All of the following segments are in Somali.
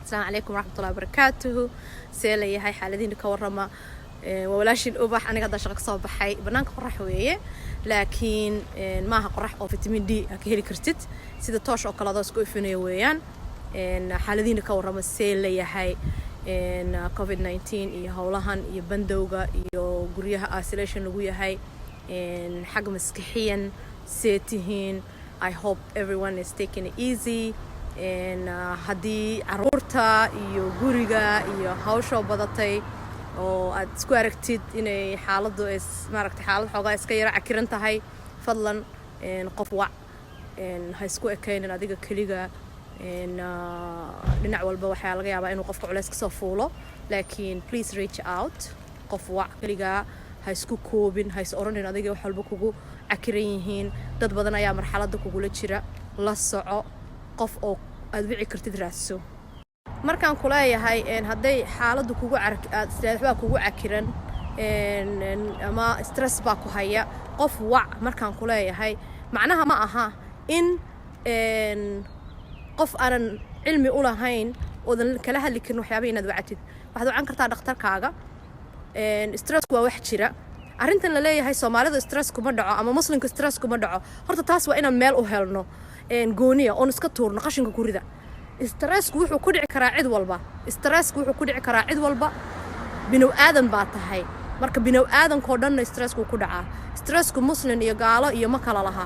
Asalaamu calaykum waraxmatullahi wabarakaatuhu. See la yahay? Xaaladiina ka warrama. Waa walaashin Ubax. Aniga hadda shaqo kasoo baxay. Banaanka qorax weeye, laakiin maaha qorax oo vitamin D aa ka heli kartid, sida toosh oo kale adoo isku ifinaya weeyaan. Xaaladiina ka warrama. See la yahay COVID 19 iyo howlahan iyo bandowga iyo guryaha isolation lagu yahay? Xagga maskixiyan see tihiin? I hope everyone is taking it easy. Haddii caruurta iyo guriga iyo hawshoo badatay oo aad isku aragtid inay xaaladdu maaragtay, xaalad xoogaa iska yaro cakiran tahay, fadlan qof wac. Ha isku ekaynin adiga keliga. Dhinac walba waxaa laga yaabaa inuu qofka culeys kasoo fuulo, laakiin please reach out, qof wac. Keligaa ha isku koobin, ha is oranin adiga wax walba kugu cakiran yihiin. Dad badan ayaa marxaladda kugula jira. La soco, qof oo aad wici kartid raadso. Markaan kuleeyahay hadday xaaladdu kugu aad waxbaa kugu cakiran ama stress baa ku haya, qof wac markaan kuleeyahay, macnaha ma aha in qof aanan cilmi u lahayn oodan kala hadli karin waxyaaba inaad wacatid. Waxaad wacan kartaa dhakhtarkaaga. Stressku waa wax jira. Arrintan la leeyahay Soomaalida stress kuma dhaco ama Muslimka stress kuma dhaco, horta taas waa inaan meel u helno gooniya oon iska tuurno qashinka kurida. Stressku wuxuu ku dhici karaa cid walba. Stressku wuxuu ku dhici karaa cid walba. Binow aadan baa tahay, marka binow aadankoo dhanna stressku ku dhacaa. Stressku Muslim iyo gaalo iyo ma kala laha.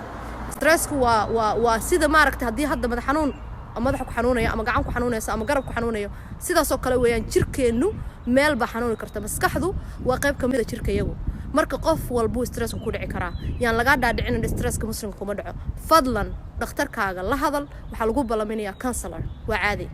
Stressku waa sida, maaragtay, haddii hadda madax xanuun, madaxa ku xanuunaya ama gacan ku xanuunaysa ama garab ku xanuunayo, sidaasoo kale weeyaan. Jirkeennu meel baa xanuuni karta. Maskaxdu waa qayb ka mid a jirka iyagu. Marka qof walbuu stressku ku dhici karaa. Yaan lagaa dhaadhicinin stresska Muslimka kuma dhaco. Fadlan dhakhtarkaaga la hadal. Waxaa lagu ballaminayaa counselor, waa caadi.